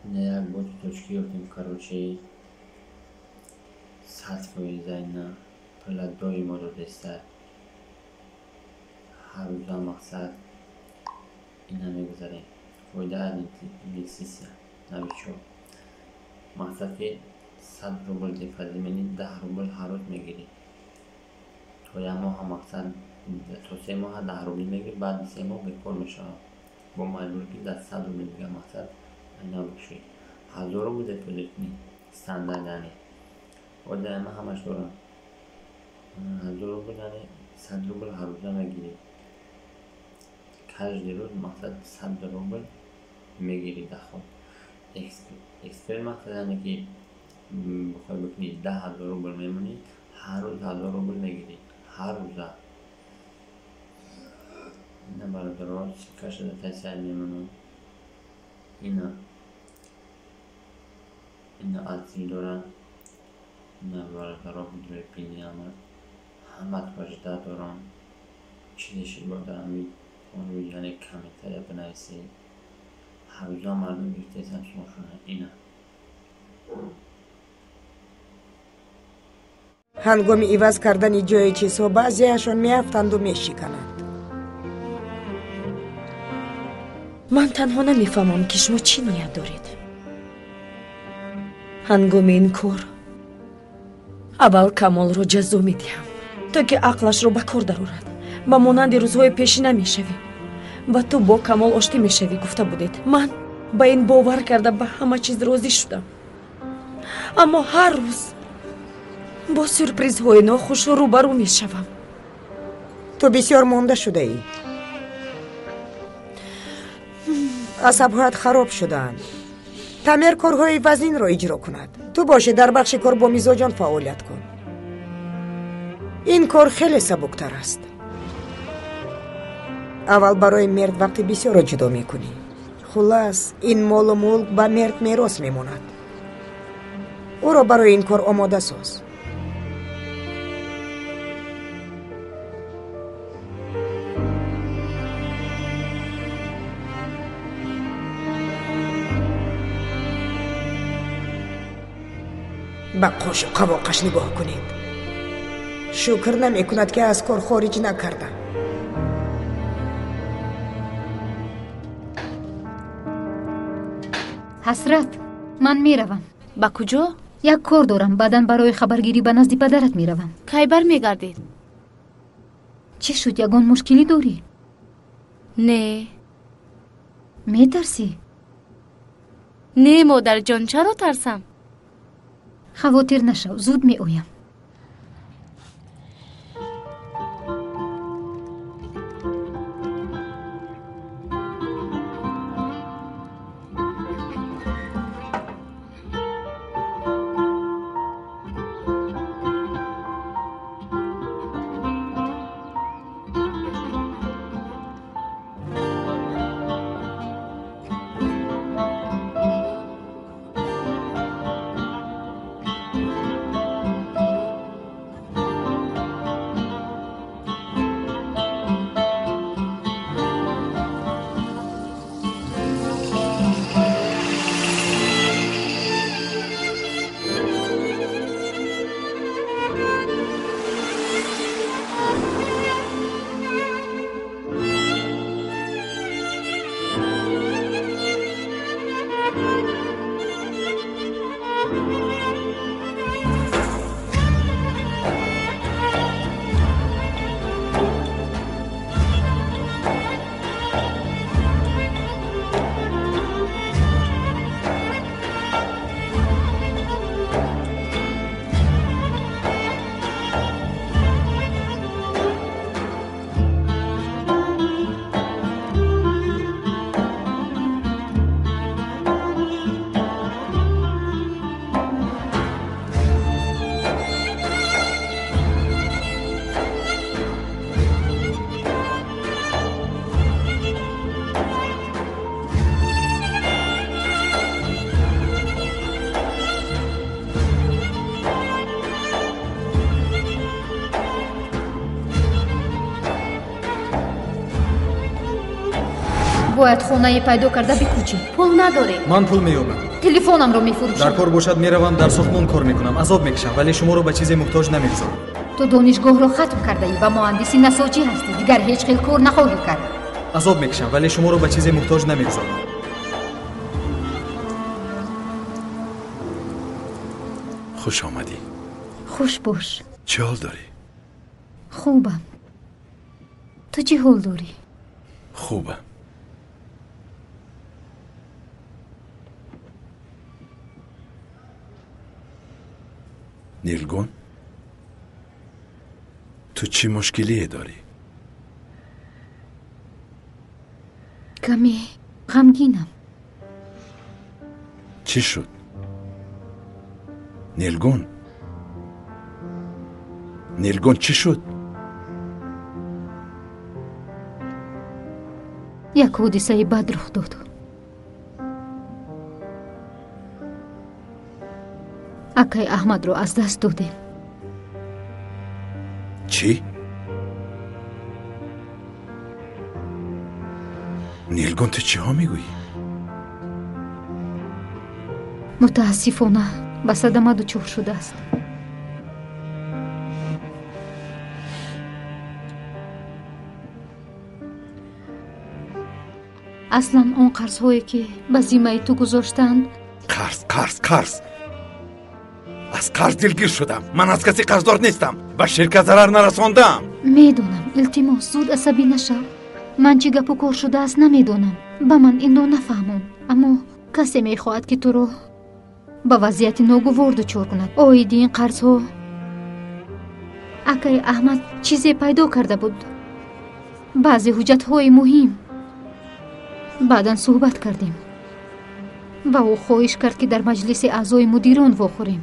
Ина як боти точки ёфтем, короче, 100% ина пула доимо додеста. Ҳар рӯза мақсад ина мегузарем. Фоида аз инвеститсия, новичок. Мақсад ки 100 рубл депозит менӣ, 10 рубл ҳар рӯз мегирӣ. То як моҳа мақсад, то 3 моҳа 10 рубл мегирӣ, баъди 3 моҳ бекор мешавад. Бо маҷбур ки дар 100 рубл дига мақсад ина бикушӣ. 1000 рубл депозит кунӣ, стандарт яъне. Ода ман ҳамаш дорам. 1000 рубл яъне 100 рубл ҳар рӯза мегирӣ. Каждый рӯз мақсад 100 рубл мегирӣ доход. Эксперт мақсад яъне ки бихоҳӣ бикунӣ 10 000 рубл мемонӣ, ҳар рӯз 1000 рубл мегирӣ. Ҳар рӯза. Ина бародаро, ссылкаша дар таи сайт мемонам. Ина отзыв дорад. Ина бародаро, ҳуҷраи пини ҳама жда дорам. Чизе шид бо дар ҳамин яъне комментария бинависед. Ҳар рӯза мардум гирифтаистанд сумошона. Ина. Ҳангоми иваз кардани ҷои чизҳо баъзеашон меафтанду мешикананд. Ман танҳо намефаҳмам, ки шумо чӣ ният доред. Ҳангоми ин кор аввал Камолро ҷазо медиҳам, то ки ақлашро ба кор дарорад. Ба монанди рӯзҳои пешина мешавӣ ва ту бо Камол оштӣ мешавӣ, гуфта будед. Ман ба ин бовар карда ба ҳама чиз розӣ шудам. Аммо ҳар рӯз бо сюрпризҳои нохуш рӯбарӯ мешавам. Ту бисёр монда шудаӣ. Асабҳоят хароб шудаанд. Тамер корҳои вазнинро иҷро кунад. Ту бошӣ дар бахши кор бо мизоҷон фаъолият кун. Ин кор хеле сабуктар аст. Аввал барои Мерд вақти бисёрро ҷудо мекунӣ. Хулас, ин молу мулк ба Мерд мерос мемонад. Ӯро барои ин кор омода соз. Ба қошу қавоқаш нигоҳ кунед. Шукр намекунад, ки аз кор хориҷ накардам. Ҳасрат, ман меравам. Ба куҷо? Як кор дорам, баъдан барои хабаргирӣ ба назди падарат меравам. Кай бармегардед? Чӣ шуд, ягон мушкилӣ дорӣ? Не. Метарсӣ? Не, модарҷон, чаро тарсам? Хавотир нашав, зуд меоям. Бояд хонае пайдо карда бикӯчем. Пул надорем. Ман пул меёбам. Телефонамро мефурӯшам. Дар кор бошад, меравам, дар сохтмон кор мекунам, азоб мекашам, вале шуморо ба чизе муҳтоҷ намегузорам. Ту донишгоҳро хатм кардаӣ ва муҳандиси насоҷӣ ҳастӣ, дигар ҳеҷ хел кор нахоҳӣ кард. Азоб мекашам, вале шуморо ба чизе муҳтоҷ намегузорам. Хуш омадӣ. Хуш бош. Чӣ ҳол дорӣ? Хубам. Ту чӣ ҳол дорӣ? Хубам. Нилгун, ту чӣ мушкилие дорӣ? Каме ғамгинам. Чӣ шуд? Нилгун, Нилгун, чӣ шуд? Як ҳодисаи бад рух дод. Акай Аҳмадро аз даст додем. Чӣ? Нилгун, ту чиҳо мегӯӣ? Мутаассифона, ба садама дучор шудааст. Аслан он қарзҳое, ки ба зиммаи ту гузоштаанд. Қарз, қарз, қарз! Аз қарз дилгир шудам. Ман аз касе қарздор нестам. Ба ширкат зарар нарасондам. Медонам, илтимос, зуд асабӣ нашав. Ман чӣ гапу кор шудааст намедонам. Ба ман инро нафаҳмон. Аммо касе мехоҳад, ки туро ба вазъияти ногувор дучор кунад. Оиди ин қарзҳо акаи Аҳмад чизе пайдо карда буд. Баъзе ҳуҷҷатҳои муҳим. Баъдан суҳбат кардем ва ӯ хоҳиш кард, ки дар маҷлиси аъзои мудирон вохӯрем.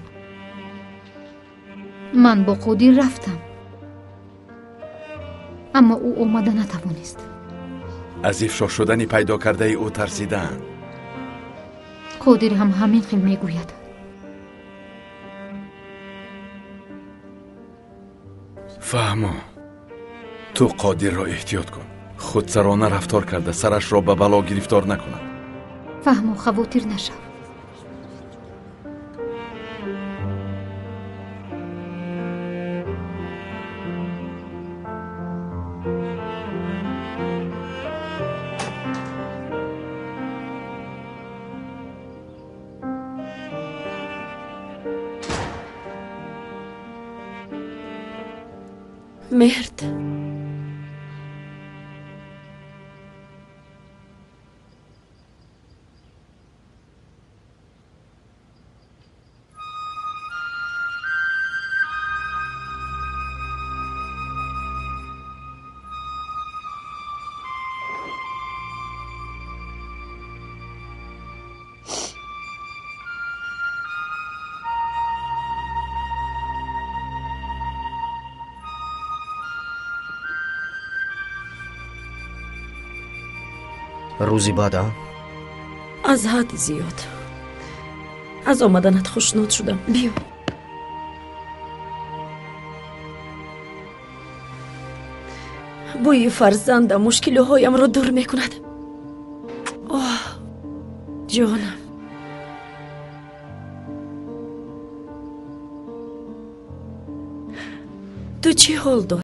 Ман бо Қодир рафтам, аммо ӯ омада натавонист. Аз ифшо шудани пайдо кардаи ӯ тарсидаанд. Қодир ҳам ҳамин хел мегӯяд. Фаҳмо, ту Қодирро эҳтиёт кун. Худсарона рафтор карда сарашро ба бало гирифтор накунад. Фаҳмо, хавотир нашав. Мерд. Рӯзи баъд, а? Аз ҳадди зиёд. Аз омаданат хушнуд шудам. Биё. Бӯи фарзандам мушкилиҳоямро дур мекунад. Оҳ, ҷонам. Ту чӣ ҳол дорӣ?